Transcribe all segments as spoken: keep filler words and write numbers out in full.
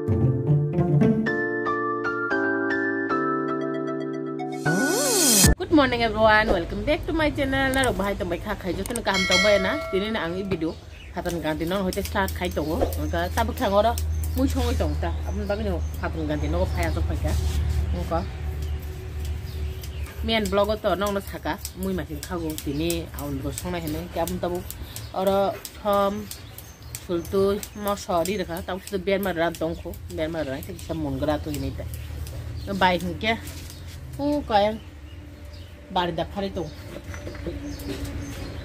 Good morning everyone, welcome back to my channel. Narok bahai tongbai kha khai, jotono kaham tongbai na? Tini na ang i video Phathan Gandhi no hoite start khai tongo. Wngkha tabuk thang oro mui songwi tong ta. Aboni bagwi no Phathan Gandhi no phai asok phaikha. Wngkha main vlog o to nokno saka mui masing khago tini aun go songnai hinwi. Khe aboni tabuk oro thom, sultwi, moso ri rwkha. Tabuk sudu berma ran tongkho, berma ran khe kisa mongra to hinwi ta. Bai hinkhe o kayang Bari da phari tong.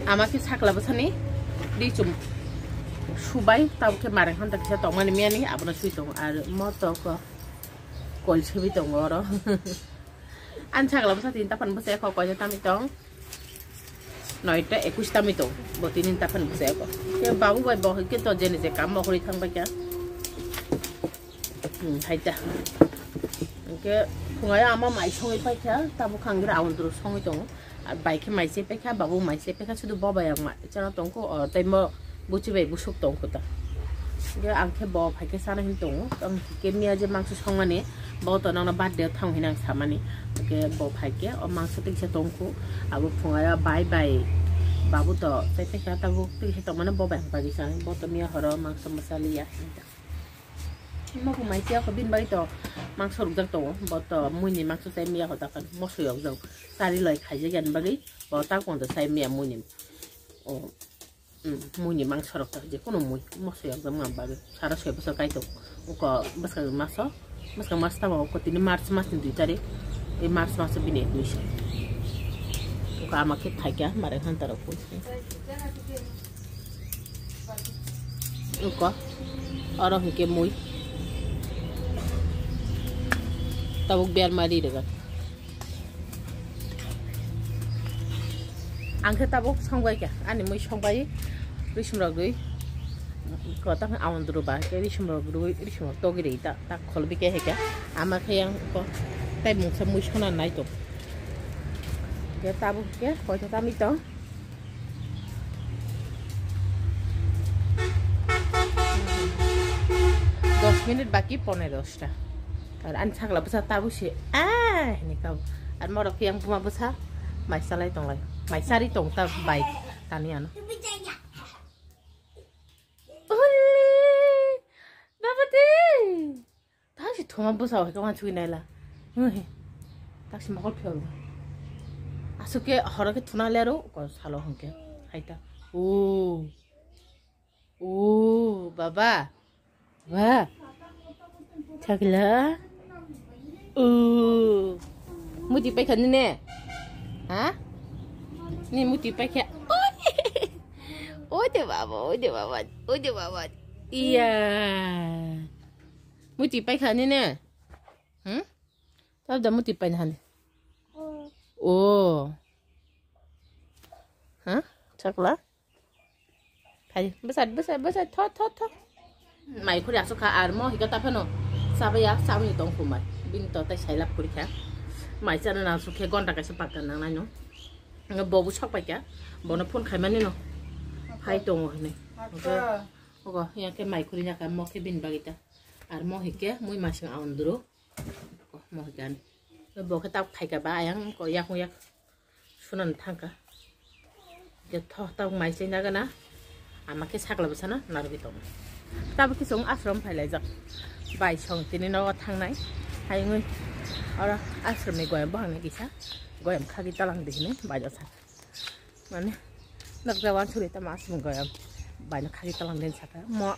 Ama khe sakla bwsani ri chum subai, tabuk khe mareng hanta kisa tongmani miyani, abono sui tongo. Ar moto ko kol sebi tongo oro. Ani sakla bwsa tini tapan bwsa ekho koita tami tong. Noita ekwis tami tong. Bo tini tapan bwsa ekho. Khe babu bai bo khe to jeni je kam mo hori thang bai kha. Hmm, hai ta. Hingke phungai ama mai songwi paikha, tabuk khangira aundru songwi tongo. Ar bai khe mai se paikha, babu mai se paikha, sudu bo bai ang mai chana tongkho, o tei mo buchi bai busuk tongkho ta. Hingke ang khe bo phaikhe sana hin tongo. Ang khe miya je mangso songmani, bo to nangna birthday thang hin ang samani. Hingke bo phaikhe o mangso tiksa tongkho. Abo phungai bai bai babu to tei paikha, tabuk tiksa tongmani bo bai ang pagi sani. Bo to miya horo mangso masaliya. Mokol mai se ako bini bagwi to mangso rwjak tongo, bo to muini mangso chai miya ho takhan moso yokjak, chari loi khaijak yani bagwi bo ta kono to chai miya muini. O, mm, muini mangso rok to je kono mui moso yokjak wngma bagwi sara soi bosor kaitok. Oko bwskang maso, bwskang mas tamo oko tini March mas ni dui tarik, ei March maso bini admission. Oko ama khe thaikya mare hanta rok pui. Uko, oro hingke mui. Tabuk berma ri rwgak. Ang khe tabuk songbai kha, ani mui songbai, risum rok rwi. Ko ta aundru ba khe risum rok rwi, risum rok togwi rwi ta, ta kholbi khe hekha. Ama khe yang ko tai mungsa mui sona nai to. Khe tabuk khe koita tami tong. Dos minute baki pone dosta. Ar ani sakla bwsa tabu se, ah, hini kau. Ar morok yang buma bwsa mai salai tonglai. Mai sari tong ta bai tani ano. Ole, baba de. Taksi thoma bwsa hai kama chui naila. Hui. Taksi mokol phiyok. Asuk ke horo ke thuna lero ko salo hongke. Haita. O. O, baba. Ba. Chakla. O. Muti paikha nini? Ha? Ni muti paikha. Oi. Oi de baba, oi de baba, oi de baba. Iya. Muti paikha nini? Hmm? Tabda muti paina hande. O. Ha? Chakla? Phai, bwsai, bwsai, bwsai, tho, tho, tho. Mai khuri asuk kha, ar mo hika ta phano. Sabaya, sabni tong khumai. Bini to tai sailap khuri kha. Mai chana na sukhe gonta kaisa pakka nang nai no. Nga bobu sok pai kha. Bono phone khai mani no. Phai tongo hini. Acha. Ogo, yang ke mai khuri nya kha, mo khe bini bagita. Ar mo hike, mui masing aundro. Ko, mo gan. Bo khe tak phaika ba ayang ko yak yak sunan thangka. Je tho tak mai se naga na. Ama khe sakla bwsano narwgwi tongo. Tabuk khe chwng ashram phailaijak. Bai song tini nogo thangnai. Hai wngwi oro ashramni goyam bohangni kisa. Goyam khagwi talang di hinwi bai do sa. Mane, dakja wansuri ta mas mung goyam. Baino khagi talang den saka. Mo,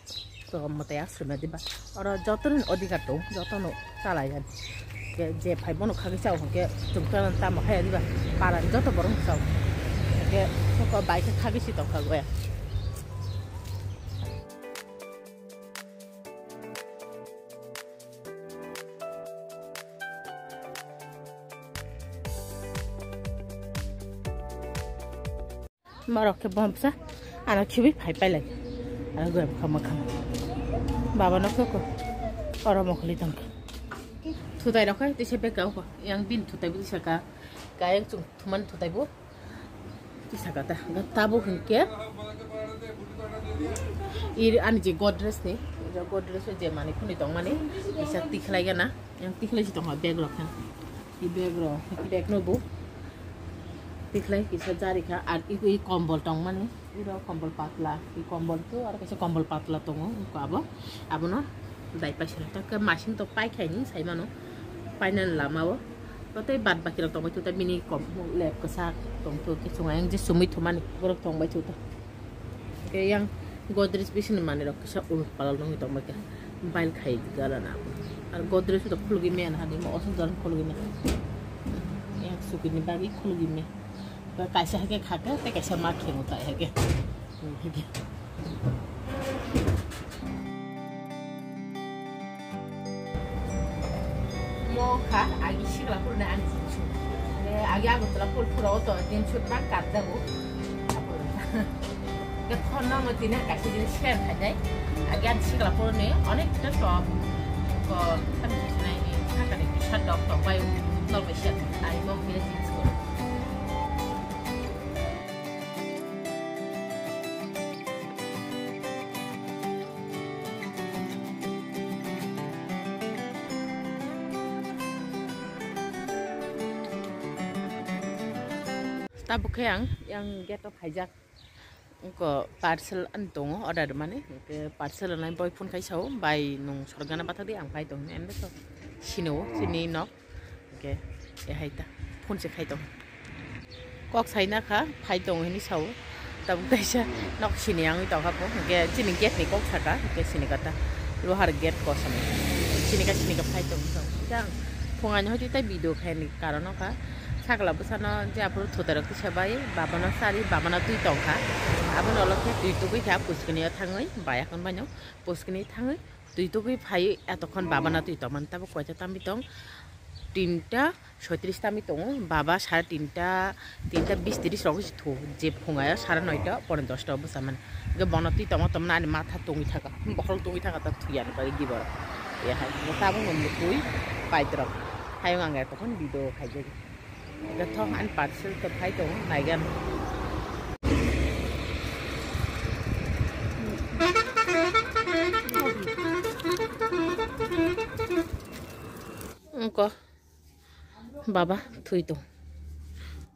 to mo te asri ma diba. Oro joto ni odhikar tong, joto no chalai jan. Je, je phai bono khagi chao hongke, chung ta ta ma khaya diba. Paran joto borong chao. Ke, ko bai ke khagi si tong kha goya. Borok khe bomsa ano khibi phai pailai. Ano goyam khama khama. Baba no koko oro mokholi tongkha. Thutai rok hai tisa beka uko. Yang bin thutai bi saka. Kayang chung thuman thutai bo. Tisaka ta, ga tabuk hinkhe. Ir ani je Godrej ni, Godrej o je manwi khwnwi tongmani kisa tikhlai gana. Yang tikhlai si tongma bag rok kha. I bag rok, i bag no bo tikhlai kisa jari kha. Ar i, i kombol tongmani. Iro kombol patla, i kombol tu ar kaisa kombol patla tongo. Abo, abono dai paisana. Ta ke masing to pai khaini sai mano. Painani lama o. Tei bad baki rok tongbai tu ta bini kom lep kasa tong tu ke sunga yang je sumui thumani borok tongbai tu ta. Ke yang Godrej bisini manwi rok kisa uluk palal nungwi tongbai kha. Bail khai gala na. Ar Godrej to khulugwi me na hadi mo osok jan khulugwi me. Yang sukini bagwi khulugwi me. Kaisa hake khake tei kaisa ma khengo tai hake. Mo kha agi sikla purne ani jisu. Agi Agartala pur pura oto din shoot bang kat jago. Ke thon no tine kaisa din share khai dai. Agi ani sikla purne onek ta shop. Ko samji nai ni thakani kisa dok tok bai nol bai share. Ai mo khe jinis ko. Tabuk khe ang yang gate o phaijak. Wngkha parcel ani tongo order rwmani, hwnkhe parcel rwnai boy phone khai sao, "Bai, nwng sorgana bathakdi, ang phai tong," hwnwi. Endo to sini o, sini nok, hwnkhe ehai ta phone se khai tong. Kok saina kha, phai tong hwnwi sao. Tabuk kaisa nok sini wngwi tong kha bo, hwnkhe chini gate ni kok saka, hwnkhe sini kata luhar gate kosom. Sini ka, sini ka phai tong, hwnkhe ang phungaino hoti tai video khaini karon wngkha. Sakla bwsano je aphuru thutai rok kisa bai, babano sari, babano twi tongkha. Abono ulo khe twi tugwi kha, puskini o thangwi, bai akhon baino puskini thangwi twi tugwi phai, etokhon babano twi tongmani tabuk koita tambi tong, tinta soitris tambi tongo, baba sare tinta, tinta bis tris rok se thu, je phungayo sare noita pone dosta o bwchamani. Hwnkhe bono twi tongma tongmani ani matha tongwi thaka, bokhorok tongwi thaka ta thwiyani bagwi diborok. Ehai, tabukno mukhui paidrok, hayung ang etokhon video khaijak. Gathok ani parcel to phai tongo, naigan. Wngkha baba thwi tong.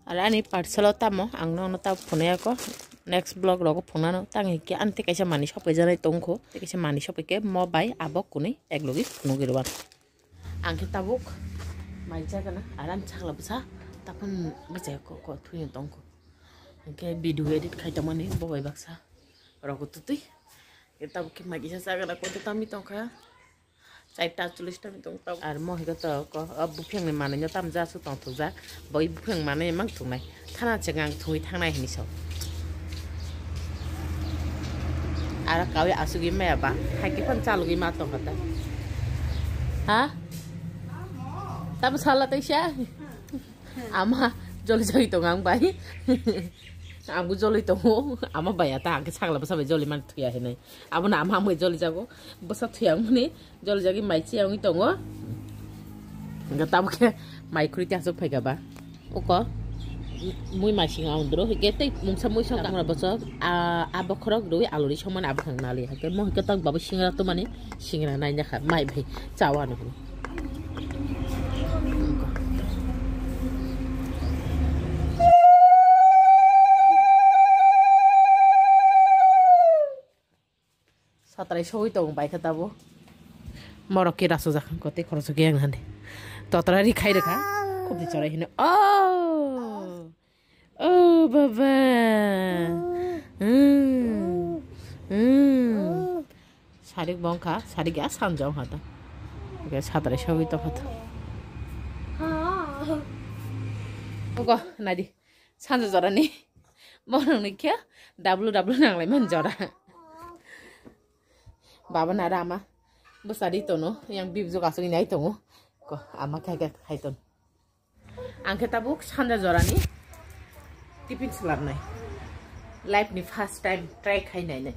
Ar ani parcel o tamo ang nono ta phunuyako. Next vlog rogo phunano tang hikhe ani tei kaisa manwi sopaijaknai tongkho. Tei kaisa manwi sopaikhe mo bai abo kunui eklogi phunugwi rwano. Ang khe tabuk mai chagana, aram chakla bwsa, taphun bwsai ko, ko thwi tongkho. Hwnkhe video edit khai tongmani bo bai baksa rogo tutui. Hwnkhe tabuk khe mai kisa chagana, koto tamni tongkha. Chaita cholish tamni tong tabuk. Ar mo hwnkhe to ko, o buphangni manwino tamjak aswk tongthokjak. Bo i buphang manwi mang thungnai. Thana chwng ang thungwi thangnai hinwi sao. Aro kawi asugwi maya ba, haikhe phano chalugwi ma tongkha ta. Ha? Tamo sala taisa? Ama joli joli tongo ang bai. Ang bo joli tongo. Ama bai ata ang khe sakla bwsa bai joli man thuya hinwi. Abono ama hamwi joli jago. Bwsa thuya wngmani. Jolijagwi mai chiya wngwi tongo. Hwnkhe tabukhe mai khurui tei aswk phaikha ba. Oko mui mai singa undro hwnkhe tei mungsa mui songkha. Tamra bochok, a, a bokhorok rwi aluri songmani abo thang nali. Hwnkhe mo hwnkhe tak babo singra twmani singra nainjakha mai bai chawa nw hwnwi. Satrai sogwi tongo bai khe tabuk. Morok khe rasojak kho tei khoroksa khe yang hande. Totra ri khai rwkha. Khobdi chorai hino. Oh! Oh, baba! Hmm. Hmm. Sarik bo wngkha, sarik ya sanja wngkha ta. Satrai sogwi tongkha ta. Ogo, naidi. Sanja jorani borokni khe dablu dablu nanglaimani jora. Baba naro ama bwsa ri tono, yang bibjwk aswk nai tongo. Ko, ama khai khai khai ton. Ang khe tabuk sanja jorani tiffin swlamnai. Life ni first time try khai nainai.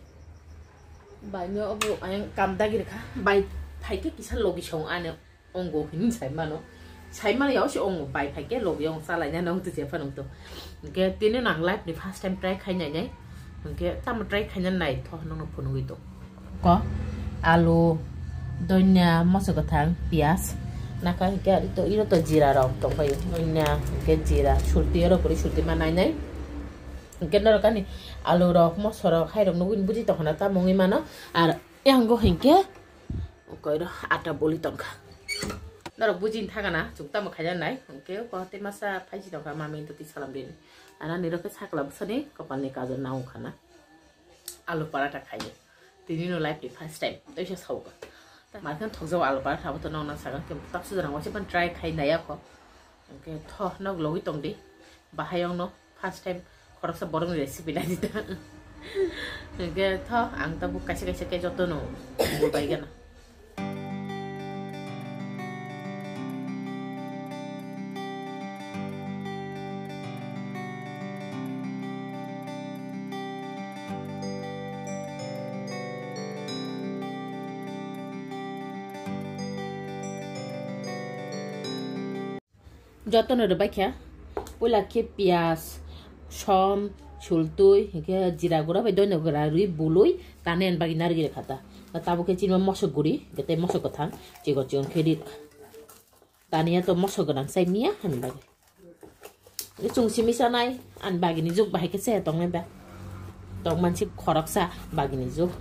Bai no obo ayang kam dagi rwkha. Bai phai khe kisa logi song ano. Ongo hini sai mano. Sai mano yao se ongo bai phai khe logi ong chalai na nong tije phano to. Hwnkhe tini nang life ni first time try khai nai nai. Hwnkhe tamo try khai nai nai tho nongno phunugwi to. Ko Alu, donya, moso kwthang, piyaj. Naka hinkhe ari to iro to jira rok tongbaio. Donya, hinkhe jira, surti oro kwrwi surti ma nai nai. Hinkhe norok ani alu rok, moso rok, hai rok nugwi buji tongkha na, tamo wngwi mano. Ar yango hinkhe koiro ata boli tongkha. Norok bujini thangana, chwng tamo khaina nai. Hinkhe kote masa phaisi tongkha, mami to twi salam rini. Ana nirok khe sakla bwsani kopalni kajol nang wngkha na. Alu paratha khaio. Tini no life ni first time. Tei se sauka. Markhe thokjao alu paratha abo to nong nang sakha. Khe tapsu jora waise pan try khai nai akho. Hinkhe tho nog logwi tong di. Bahai ong no first time khoroksa borok ni recipe nai di ta. Hinkhe tho ang tabuk kaisa kaisa khe joto no bul bai gana. Jotono rwbaikha, puila khe piyaj, som, sultwi, hinkhe jira gura bai doino gura rwi bului tani ani bagwi narwgwi rwkha ta. Tabuk khe chini mosok guri, hinkhe tei mosok kwthang, chikon chikon khe ri. Taniya to mosok gwnang chai miya ani bagwi. Chwng simi sanai, ani bagini jug bahai khe chaya tongnai ba. Tong mansi khoroksa bagini jug.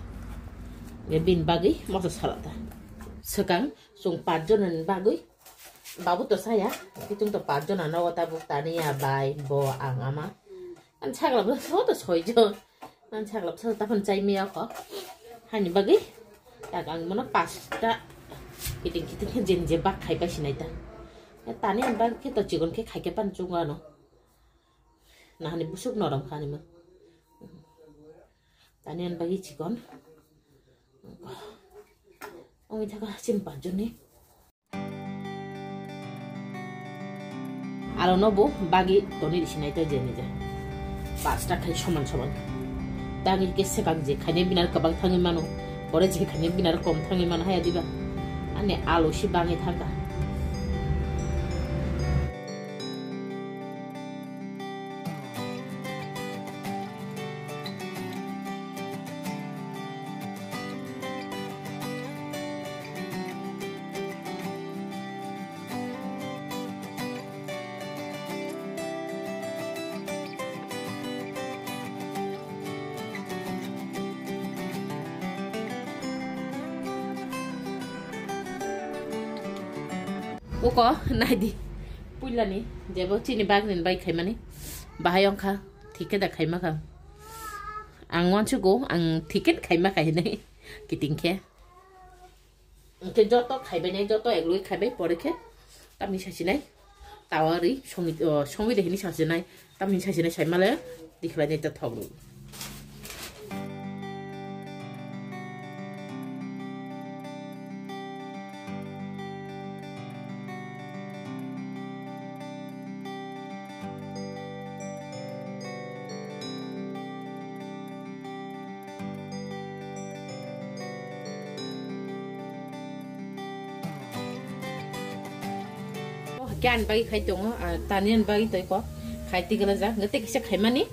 Bini bagwi mosok salata. Swkang chwng pach jona ni bagwi. Babu to saya, kitung to pach jona nogo tabuk tani ya bai, bo, ang, ama. An sagla bo so to soi jon. An sagla so ta phan chai miya ko. Hani bagwi. Tak ang mano pasta. Kiting kiting khe jen je bak khai pai sinai ta. Ya tani an bag khe to chikon khe khai khe pan chunga no. Na hani busuk norom khani ma. Tani an bagwi chikon. Ongwi thaka chin pach joni. Aro no bo bagi toni risi nai to jeni ja. Pasta khai soman soman. Dagi ke sekang je khaine binar kabang thangwi mano. Pore je khaine binar kom thangwi mano haya diba. Ani alo si bangi thangka. Uko naidi puilani jebo chini bagni bai khaimani bahai ongkha thik khe da khaima kha. Ang wansugo ang thik khe khaima kha hinwi kiting khe. Hwnkhe joto khaibai nai, joto egloi khaibai pore khe tamni sasinai tawa ri songi, o, songi de hinwi sasinai, tamni sasinai saimale dikhlai nai ta thok rw. Khe ani bagwi khai tongo, ah, tani ani bagwi toi kok khai twi gana jak, hwnkhe tei kisa khaimani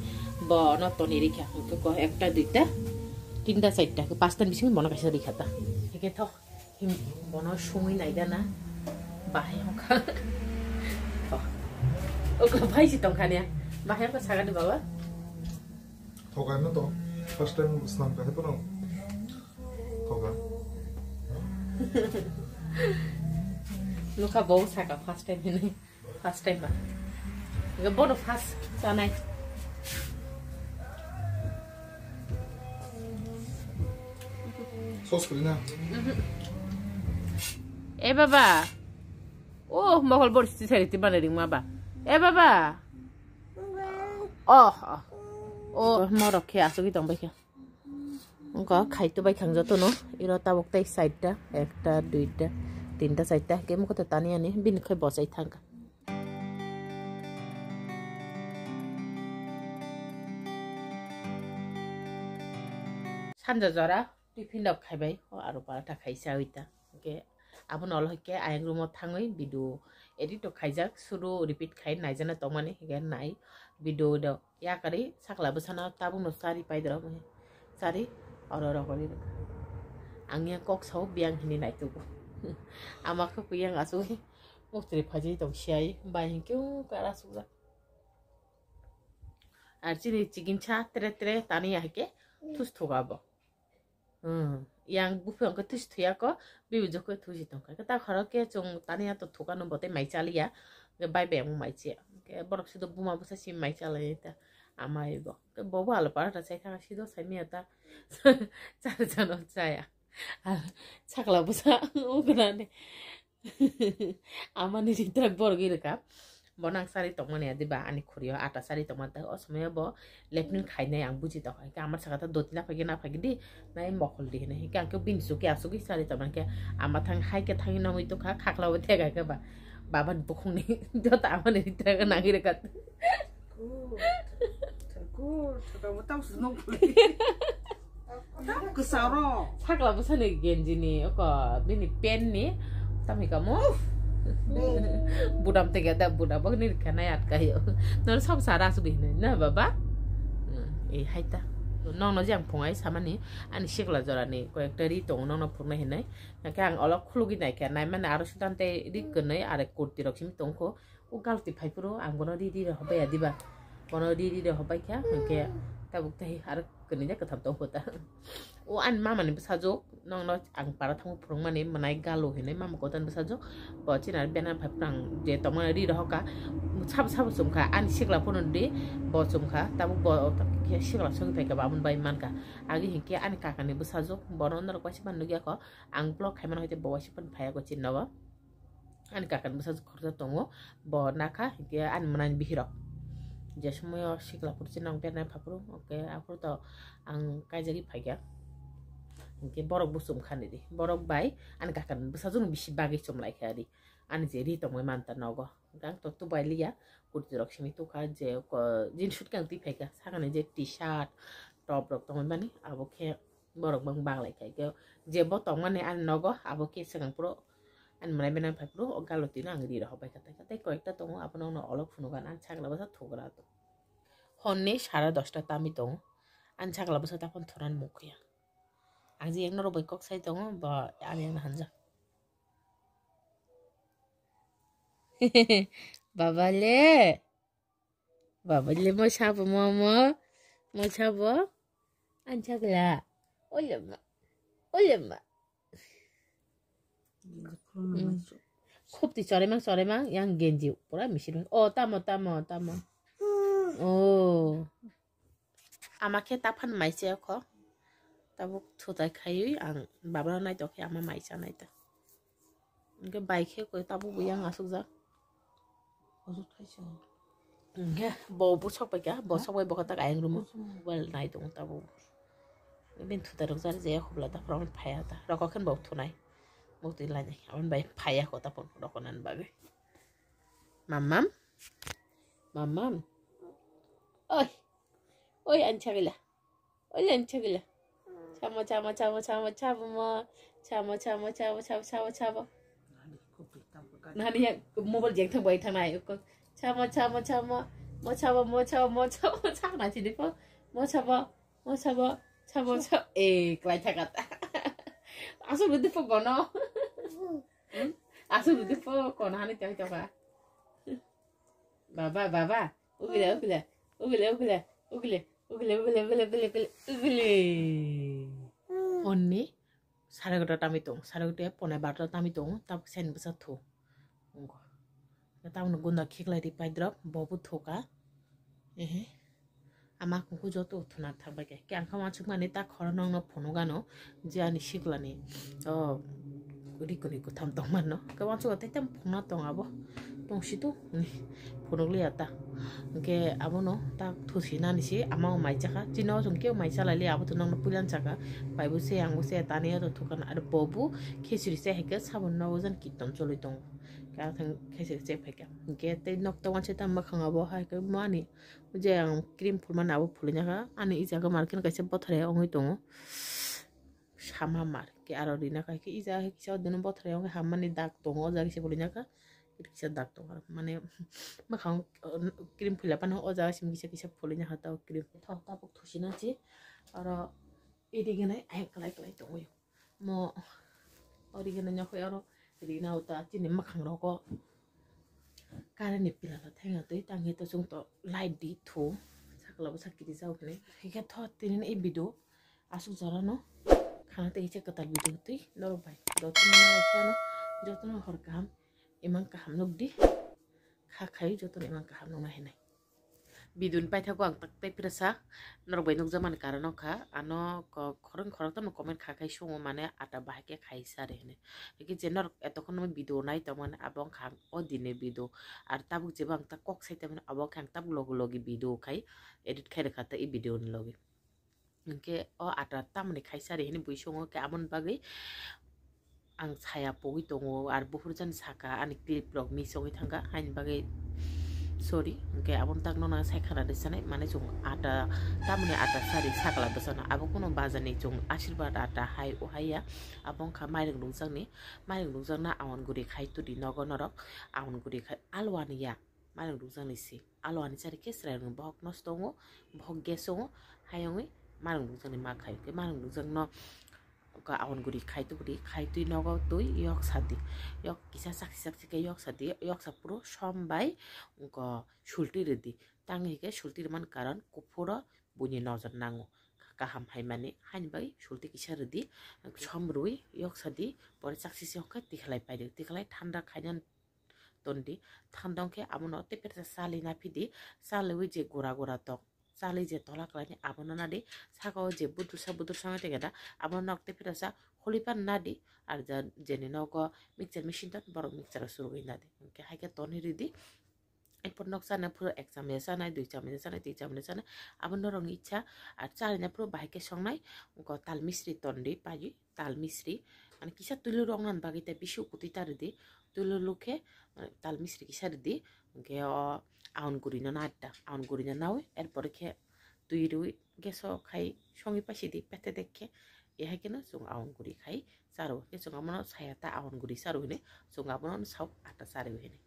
bo no toni rikha, hwnkhe ko ekta, duita, tinta, charta, hwnkhe pasta ni bisingo bono kaisa rikha ta. Hwnkhe thok. Him, bono sungwi naigana. Bahai hokha. Oh. Ogo bhai si tongkhani. Bahai hokha sagani baba. Thoka no to. First time snam ka heto no. Thoka. Nukha bo saka first time hinwi. First time ba. Ga bono first sanai. Sos kri na. E baba. Oh, mohol bor si sari ti bana ring ma ba. E baba. Oh, oh. Oh, morok khe asugwi tong bai khe. Wngkha khai to bai khang jotono. Iro tabuk tei charta, ekta, duita, tinta, charta. Khe mukhuto tani ani bini khai bosai thangkha. Sanja jora tiffin rok khaibai, o aru paratha khai chawi ta. Hwnkhe abono olo hwnkhe ayang room o thangwi video edit rok khaijak, suru repeat khai naijana tongmani, hwnkhe nai video do. Yakarwi sakla bwsano tabukno chari paidoro, chari oro rogori rwkha. Ang yang kok sao biyang hini naitugo. Ama khe kuyang asugwi muktri phajwi tong siyai bai hinkhe kara sukjak. Ar chini chikinsa tre tre tani ya hake thus thuga bo. Hmm, yang buphe ongkhe thusi thuya ko, bibu jokhe thusi tongkha. Ta khoro khe chwng tani ya to thuka no bote mai chaliya. Bai bai ang mai chiya. Ke borok sido buma bwsa si mai chalai ta amai bo. Ke bobo alo para ta chai thang sido sai miya ta. Char chano chaya. Sakla bwsa ugnani. Amani ritrak borok iri ka. Bono ang sari tongmani adiba ani khuriyo ata sari tongmani ta o somoyo bo lepnin khainai ang buji tongkha. Hingke amar saka ta doti na phagi na phagi di nai mokol di hinui. Hingke ang khe bini suki asugui sari tongmani khe ama thang hai khe thangwi nongwi tongkha khakla bo thega khe ba. Baba ni bukhung ni joto amani ritrak nangwi rwkha. Good. Good. Tamo tamo se nong puli. Tamo kwsaro. Sakla bwsani genji ni oko bini pen ni tamo kamo. Budam tege da budam bok ni kena yat kayo. Nor sob sara su bini na baba. Hmm, eh, hai ta. Nong no jang phungai samani ani sikla jora ni koyek ta ri tong nong no phunai hinai. Nake ang olok khulugi nai khe nai mani aro sudan te ri kwnai are kurti rok simi tongkho. O galti phai phuru ang bono ri ri rw hobai ya diba? Bono ri ri rw hobai kha, hwnkhe tabuk tei aro kwnwi de kwtham tong kho ta. O ani mama ni bwsajwk nokno ang para thango phwrwngmani mwnai galu hinwi mama kotor ni bwsajwk. Bo chini aro bena phai phuru ang je tongmani ri rw hoka. Sabo sabo chum kha, ani sikla phuru di bo chum kha, tabuk bo sikla sogwi phai kha, babun bai man kha. Agi hinkhe ani kaka ni bwsajwk, bono norok waisa phano nukya kho, ang vlog khai mano hai khe bo waisa phano phai ya kho chini nogo. Ani kakani bwsajwk khoroksa tongo, bo nakha, hinkhe ani mwnani bihirok. Je somoyo sikla phuru se nang bernai phaphuru, hinkhe aphuru to ang kaijagwi phaikha. Hinkhe borok bo chum kha nini, borok bai ani kakani bwsajwkno bisi bagwi chum lai kha ri. Ani je ri tongmani manta nogo, hinkhe ang to tubai liya, kurti rok simi tukha, je ko jeans suit khe ang twi phaikha, sakani je T-shirt, top rok tongmani abo khe borok bang bang lai kha. Hinkhe je bo tongmani ani nogo, abo khe swkang phuru ani mwnai bwnai phai phuru o galo twino ang ri rw hobai kha. Tei koyekta tongo, abono ono olok phunugo, ani sakla bwsa thugra to. Honni sara dosta tami tongo, ani sakla bwsa taphano thunani mukhuya. Ang je ekno rw bai kok sai tongo, bo ani ekno hanja. Baba le. Baba le mo sabo mo mo. Mo sabo. Anchagla. Olema. Olema. Khupti choremang choremang yang genji pura misil. Oh, tamo, tamo, tamo. Oh. Ama khe taphano mai chaya kho. Tabuk thutai khaiwi ang babano naitok khe ama mai chanai ta. Hingke bai khe koi tabuk bo yang asukjak. Hingke bo bwsok bai kha, bosok bai bokha tak ayang room o mobile nai tongo tabuk. Bini thutai rok jar je khobla ta phone phaiya ta. Rokok khe bo thunai. Bo twi lainai. Aboni bai phaiya kho ta phone rokok nani bagwi. Mamam. Mamam. Oi. Oi, anchagila. Oi, anchagila. Chamo, chamo, chamo, chamo, chamo, mo. Chamo, chamo, chamo, chamo, chamo, chamo. Nani ya, mobile jeng thang bai thang nai. Chamo, chamo, chamo. Mo chamo, mo chamo, mo chamo. Chak na chini po. Mo chamo, mo chamo, chamo, chamo. Eh, klai thakat. Asuk rudi po bono. Hmm? Asuk rudi po kono hani tei toka. Baba, baba. Ugile, ugile. Ugile, ugile. Ugile, ugile, ugile. Onni sare gota tami tong, sare gota pone barta tami tong, tabuk sen bwsa thu. Tabuk gunda khiklai ri paidrop, bobu thuka. Ehe. Ama kungku joto thuna thangbai khe. Khe ang khe uansukmani ta khoro nokno phunukgano je ani siklani, o, rikuni kwtham tongmano. Khe uansukgo tei tamo phunukna tong abo. Tongsi to, hwnwi phunukliya ta. Hwnkhe abono ta thusinani se ama o mai chakha. Chini o chwng khe mai chalai liya, abo to nokno puilani saka. Bai bo se, ang bo se, tani o to thukana. Aro bo bo khesiri se hai khe saboni nogo jani kirtan choli tongo. Khe ang thang khesiri se phaikha. Hwnkhe tei nok to uanse ta mwkhang abo hai khe mani. Je ang cream phulmani abo phulwi nakha. Ani i jaga market kaisa bothorya wngwi tongo. Sama mar khe aro rina khai khe i jaga kisa dino bothorya wngwi hammani dak tongo. O jaga kisa phulwi nakha. Kisa dak tongo. Mane mwkhang cream phulya phano o jaga simi kisa kisa phulwi nakha tei cream. Thok tabuk thusi na si aro iri gwnai ayang kwlai kwlai tongwi. Mo origin nyokoi oro rina uta chini makhang rogo. Current ni pila la thenga twi tangwi to chwng to light di thu. Sakla bo sakiri jao hini. Hike tho tini i video asuk jora no khana tei iche kwtal video twi norok bai. Do tini no lai khano joto no hor kaham imang kaham nuk di. Kha khai joto no imang kaham nuk na hinai. Video ni paithago ang tak tei phirasa norok bai nukjakmani karon wngkha, ano ko-, khorang khorang tamo comment kha khai sungo, mane ata bahai khe khai sari hwnwi. Hwnkhe je norok etokhon no video nai tongmani abo wngkha ang o dini video. Ar tabuk jeba ang tak kok sai tongmani abo wngkha ang tabuk logi logi video khai edit khai rwkha tei video ni logi. Hwnkhe o ata tamoni khaisa ri hwnwi bui songo, khe aboni bagwi ang saya pogwi tongo, ar buphurjani saka ani clip rok miss wngwi thangkha, haini bagwi sorry. Hwnkhe aboni tak nono sai khana rwsanai, mane chwng ata tamoni ata sari sakla bwsano, abo kuno bazarni chwng Ashirwad ata hai o haiya, abo wngkha mairung nukjakni, mairung nukjakna awan guri khai tudi nogo norok, awan guri khai alwani ya. Mairung rukjakni si. Alo ani chari khe chwrairokni bohok nosto wngo, bohok gas wngo, hayungwi mairung rukjakni ma khaio. Khe mairung rukjakno awan guri khai tubudi, khai twi nogo twi yok sadi. Yok kisa saksi saksi khe yok sadi, yok sa phuru som bai wngkha sulti rwdi. Tangwi hwnkhe sulti rwmani karon kuphuro buini nojor nango. Kaham hai mani, haini bagwi sulti kisa rwdi, som rwui yok sadi, pore saksi se hwnkhe tikhlai paidi. Tikhlai thanda khainani tondi. Thandong khe abono tei phersa chali naphidi, chaliwi je gura gura tok, chali je tola kwlaini abono nadi, saka o je budursa budursa wngwi tongkhe da, abono nok tei phersa holipan nadi, ar ja jeni nogo mixture machine ton borok mixture o surugwi nadi. Hwnkhe hai khe tonwi rwdi. Erpor nok chana phuru ek chamcha chanai, dui chamcha chanai, tin chamcha chanai, abo norokni icha. Ar chali na phuru bahai khe songnai, wngkha tal misri tondi paiwi. Tal misri, mane kisa twilu rok nani bagwi tei bisi ukutwi ta rwdi, twilu lukhe, mane tal misri kisa rwdi, hwnkhe o aon guri no nadda, aon guri no nawi, erpore khe twi rwi gas o khai songwi paisidi pete dekkhe, ehai kheno chwng aon guri khai charo, hwnkhe chwng abono saya ta aon guri charo hwnwi, chwng abono sao ata charo hwnwi.